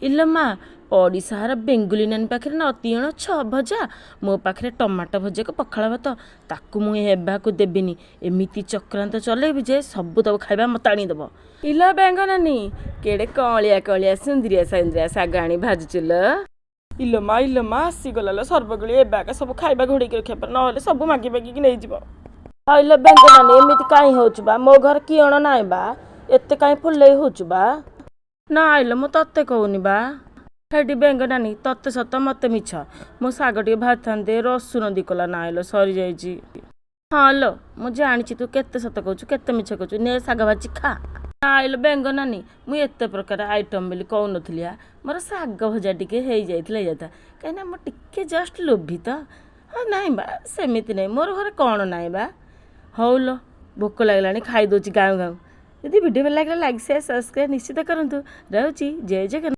ଇଲୋ ମା, ପଡ଼ିଶାଘର ବେଙ୍ଗୁଲି ନାନୀ ପାଖରେ ନା ଅତିଅଣ ଛଅ ଭଜା, ମୋ ପାଖରେ ଟମାଟୋ ଭଜାକୁ ପଖାଳ ଭାତ। ତାକୁ ମୁଁ ହେବାକୁ ଦେବିନି। ଏମିତି ଚକ୍ରାନ୍ତ ଚଲେଇବି ଯେ ସବୁ ତକ ଖାଇବା ମୋତେ ଆଣିଦେବ। ଇଲୋ ବେଙ୍ଗ ନାନୀ, କେଡ଼େ କଅଁଳିଆ କଅଁଳିଆ ସୁନ୍ଦରିଆ ସୁନ୍ଦରିଆ ଶାଗ ଆଣି ଭାଜୁଛୁ ଲୋ? ଇଲୋ ମା, ଇଲୋ ମା, ଆସିଗଲା ଲୋ ସର୍ବଗଳି। ଏବେ ଆକା ସବୁ ଖାଇବା ଘୋଡ଼େଇକି ରଖିବା ପରେ, ନହେଲେ ସବୁ ମାଗି ମାଗିକି ନେଇଯିବ। ଆଉ ଇଲୋ ବେଙ୍ଗ ନାନୀ, ଏମିତି କାହିଁ ହଉଛୁ ବା? ମୋ ଘରେ କିଅଣ ନାହିଁ ବା? ଏତେ କାହିଁ ଫୁଲେଇ ହଉଛୁ ବା? ନା ଆଇଲୋ, ମୁଁ ତତେ କହୁନି ବା। ହେଇଟି ବେଙ୍ଗ ନାନୀ, ତତେ ସତ ମତେ ମିଛ। ମୁଁ ଶାଗ ଟିକେ ଭାଜିଥାନ୍ତି, ରସୁଣ ଦି କଲା ନାଇଁ ଲୋ, ସରିଯାଇଛି। ହଁ ଲୋ, ମୁଁ ଜାଣିଛି ତୁ କେତେ ସତ କହୁଛୁ, କେତେ ମିଛ କହୁଛୁ। ନେ, ଶାଗ ଭାଜି ଖା। ଆଇଲୋ ବେଙ୍ଗ ନାନୀ, ମୁଁ ଏତେ ପ୍ରକାର ଆଇଟମ୍ ବୋଲି କହୁନଥିଲି ଆ। ମୋର ଶାଗ ଭଜା ଟିକେ ହେଇଯାଇଥିଲା, ହେଇଯାଇଥା। କାହିଁକିନା ମୁଁ ଟିକେ ଜଷ୍ଟ ଲୋଭି ତ। ହଁ, ନାଇଁ ବା, ସେମିତି ନାହିଁ। ମୋର ଘରେ କ'ଣ ନାହିଁ ବା? ହଉ ଲୋ, ଭୋକ ଲାଗିଲାଣି, ଖାଇଦେଉଛି ଗାଉଁ ଗାଉଁ। ଯଦି ଭିଡ଼ିଓ ଭଲ ଲାଗିଲା, ଲାଇକ୍, ସେୟାର, ସବସ୍କ୍ରାଇବ୍ ନିଶ୍ଚିତ କରନ୍ତୁ। ରହୁଛି, ଜୟ ଜଗନ୍ନାଥ।